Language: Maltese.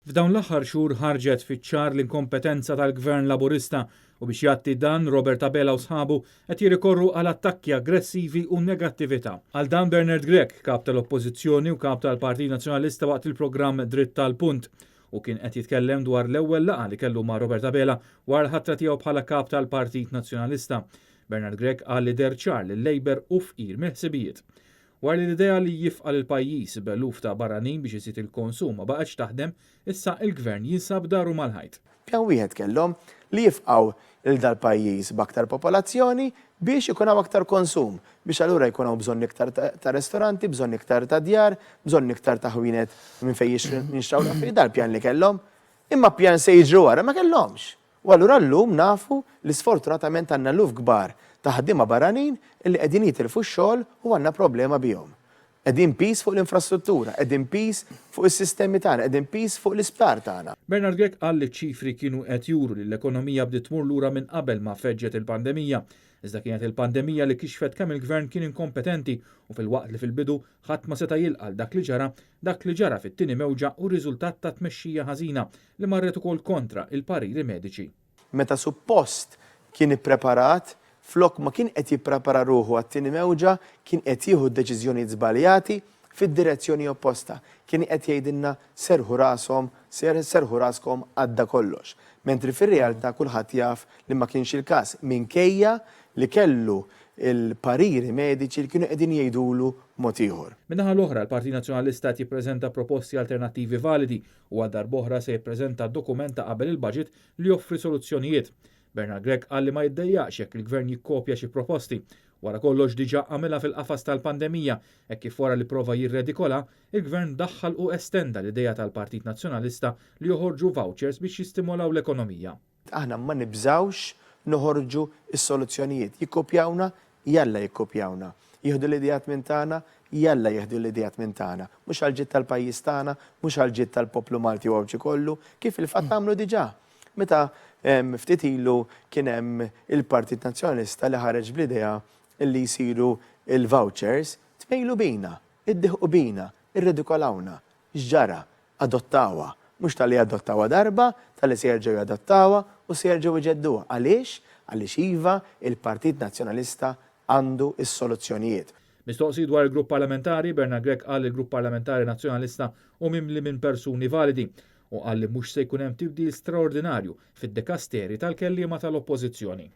F'dawn l-aħħar xhur ħarġet fiċ-ċar l-inkompetenza tal-Gvern Laburista u biex jgħatti dan Robert Abela u sħabu qed jirrikorru għal attakki aggressivi u negattività. Għal dan Bernard Grech, kap tal-Oppożizzjoni u kap tal-Partit Nazzjonalista waqt il-programm Dritt tal-Punt u kien qed jitkellem dwar l-ewwel laqgħa li kellu ma' Robert Abela wara l-ħatra tiegħu bħala kap tal-Partit Nazzjonalista. Bernard Grech qal li deher ċar li l-Labour hu fqir mill-ħsibijiet. Wara li l-idea li jifqa' lill-pajjiż b'eluf ta' barranin biex iżid il-konsum ma baqgħetx taħdem, issa il-Gvern jinsab daru mal-ħajt. Pjan wieħed kellhom, li jifqgħu lil dal-pajjiż b'aktar popolazzjoni biex ikun hawn aktar konsum, biex allura jkun hawn bżonn iktar ta' ristoranti, bżonn iktar ta' djar, bżonn iktar ta' ħwienet minn fejn jinxtraw l-affarijiet. Dal-pjan li kellhom. Imma pjan se jiġri wara ma kellhomx. U allura llum nafu li sfortunatament għandna eluf kbar ta' ħaddiema barranin illi qegħdin jitilfu x-xogħol u għandna problema bihom. Qegħdin piż fuq l-infrastruttura, qegħdin piż fuq is-sistemi tagħna, qegħdin piż fuq l-isptar tagħna. Bernard Grech qal li ċ-ċifri kienu qed juru li l-ekonomija bdiet tmur lura minn qabel ma feġġet il-pandemija. Iżda kienet il-pandemija li kixfet kemm il-Gvern kien inkompetenti u filwaqt li fil-bidu ħadd ma seta' jilqa' għal dak li ġara, dak li ġara fit-tieni mewġa hu riżultat ta' tmexxija ħażina li marret ukoll kontra il-pariri mediċi. Meta suppost kien ippreparat, flok ma kien qed jipprepara ruħu għat-tieni mewġa, kien qed jieħu deċiżjonijiet żbaljati fid-direzzjoni opposta. Kien qed jgħidilna serrħu rashom, serrħu raskom għadda kollox. Mentri fir-realtà kulħadd jaf li ma kienx il-każ minkejja li kellu l-pariri mediċi li kienu qegħdin jgħidulu mod ieħor. Min-naħa l-oħra, l-Partit Nazzjonalista qed jippreżenta proposti alternattivi validi u għal darb'oħra se jippreżenta dokument ta' qabel il-budget li joffri soluzzjonijiet. Bernard Grech qal li ma jiddejjaqx jekk il-Gvern jikkopja xi proposti. Wara kollox diġà għamilha fil-qafas tal-pandemija, hekk kif wara li prova jirredikola, il-Gvern daħħal u estenda l-idea tal-Partit Nazzjonalista li joħorġu vouchers biex jistimolaw l-ekonomija. Aħna ma nibżgħux noħorġu s-soluzzjonijiet. Jikkopjawna? Jalla jikkopjawna. Jieħdu l-ideat minn tagħna? Jalla jieħdu l-ideat minn tagħna. Mhux għall-ġid tal-pajjiż tagħna, mhux għall-ġid tal-poplu Malti u Għawdxi kollu, kif fil-fatt għamlu diġà. Meta ftit ilu kien hemm il-Partit Nazzjonalista li ħareġ bl-idea li jsiru l-vouchers, tmejlu bina, iddieħqu bina, irredikolawna. X'ġara? Adottawha. Mhux talli adottawha darba, talli se jerġgħu jadottawha u se jerġgħu jġedduha. Għaliex? Għaliex iva, il-Partit Nazzjonalista għandu s-soluzzjonijiet. Mistoqsi dwar il-grupp parlamentari, Bernard Grech qal li l-grupp parlamentari Nazzjonalista hu mimli minn persuni validi u qal li mhux se jkun hemm tibdil straordinarju fid-dekasteri tal-kelliema tal-Oppożizzjoni.